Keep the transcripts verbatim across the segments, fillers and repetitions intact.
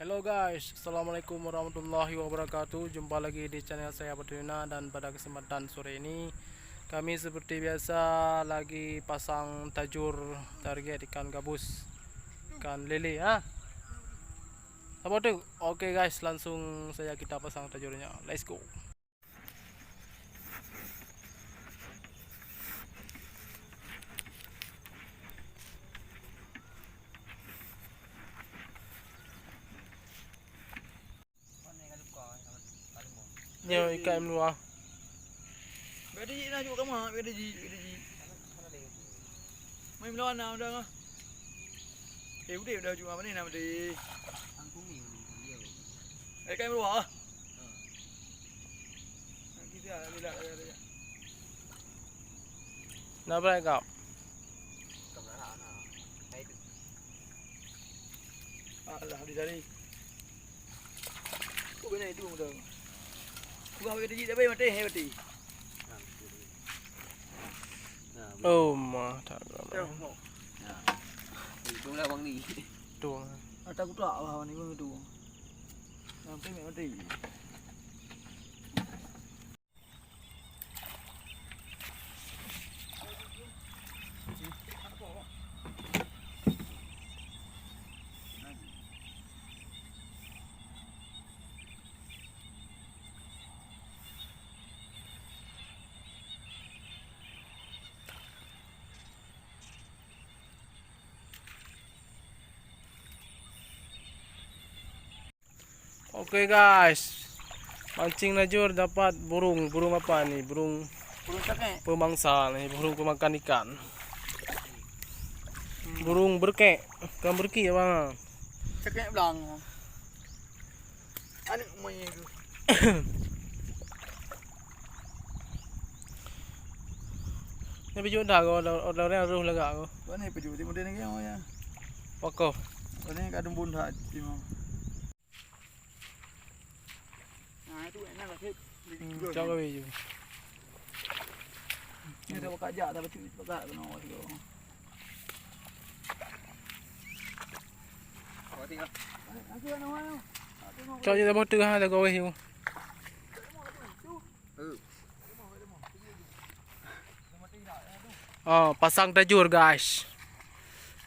Hello guys, assalamualaikum warahmatullahi wabarakatuh. Jumpa lagi di channel saya Abdul Yuna, dan pada kesempatan sore ini kami seperti biasa lagi pasang tajur, target ikan gabus, ikan lele, ha. Apa tu? Oke guys, langsung saja kita pasang tajurnya. Let's go. Nyoe ikat meuluwa. Bèk dijik na juk kama, bèk dijik, bèk dijik. Mai meulawan na udang ah. Eh, udeh, udeh juk apa ni nama deh? Ikat meuluwa ah. Kita bila ada. Na brat kap. Alah, di tadi. Kok kena itu mudah. Kurang bagi tadi tak payah mati, hai mati. Oh, mah tak ada. Itu lah bang ni. Tu. Ada aku tak lah ni pun tu. Sampai mati. Oke guys, mancing lajur dapat burung. Burung apa ni? Burung pemangsa ni, burung pemakan ikan. Burung berkek, bukan berki ya bang? Cekek blang. Aneuk moe tu. Ni bijou dah ko, orang roh lagak ko. Ko ni bijou, timur dia ni ke ya. Wako. Ko ni kadung bun that timur. Nah, itu enak lah, Sip. Hmm, cak kawin je. Ni dah bakak jak, dah bacut bakak kena awak tu. Cok je dah botol ha dah gaweh tu. Oh, pasang tajur guys.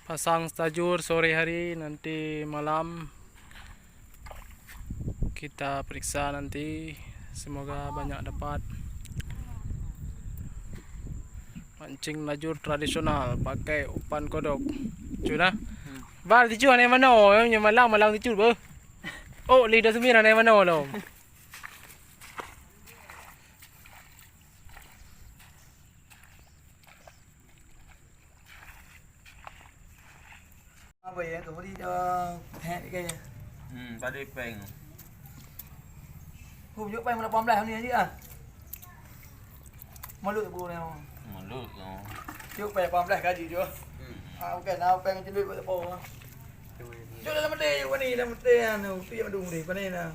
Pasang tajur sore hari, nanti malam kita periksa nanti. Semoga banyak dapat. Mancing lajur tradisional pakai umpan kodok. Cuna. Hmm. Bal ticu aneh mano, yang malang malang ticu beuh. Oh, lidah semir aneh mano lo. Apa ya, kau beri dah hek ke ya? Hmm, tadi peng. Hu, jok peng lapan belas ni aja ah. Malut bu ni. Malut tu. Jok peng lapan belas gaji tu. Hmm. Ah, bukan, ah, peng celup buat apa? Jok dalam mati, jok ni dalam mati anu, tu yang dong deh, panen nah.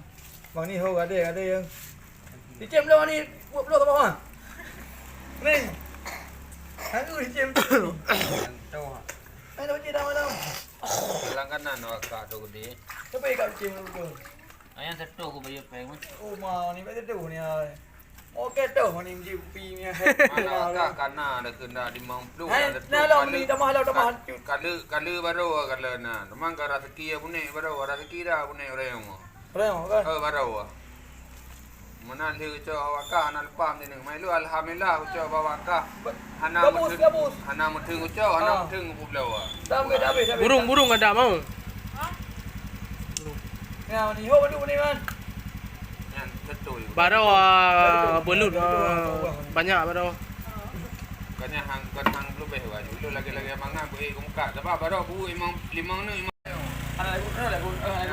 Bang ni ho ada, ada yang. Dicem belum ni, buat belum apa? Ni. Aku dicem. Yang tu. Ai, dah baca dah malam. Langganan awak kak tu gede. Siapa yang kak Cim tu? Ayang satu aku bayar peng. Oh, mau ni baca tu ni ai. Okey tu ni mesti pi ni. Mana kak kana ada kena lima puluh. Hai, ada tu nah lah kali, ni tamah lah tamah. Kali, kali baru kali na. Memang kak rezeki ya punek baru, rezeki dah punek orang yang mau. Orang yang kan? Oh, baru. Meunan lheueh ucok awak kah hana leupah meunan. Mai lheueh alhamdulillah ucok bak awak kah. Hana gabus, meuteun, gabus. Hana meuteun ucok, hana meuteun gabus bloe. Dah habis, dah habis, dah habis. Burung, burung ada mau. Ya, ni ho bantu ni man. Nyan betul. Baroe, ah, belut, ah, banyak baroe. Bukannya hang, bukan hang belubeh baju. Lu lagi-lagi mangat buih ke muka. Sebab baroe bu imang limang ni imang. Ada lagu, ada lagu, ada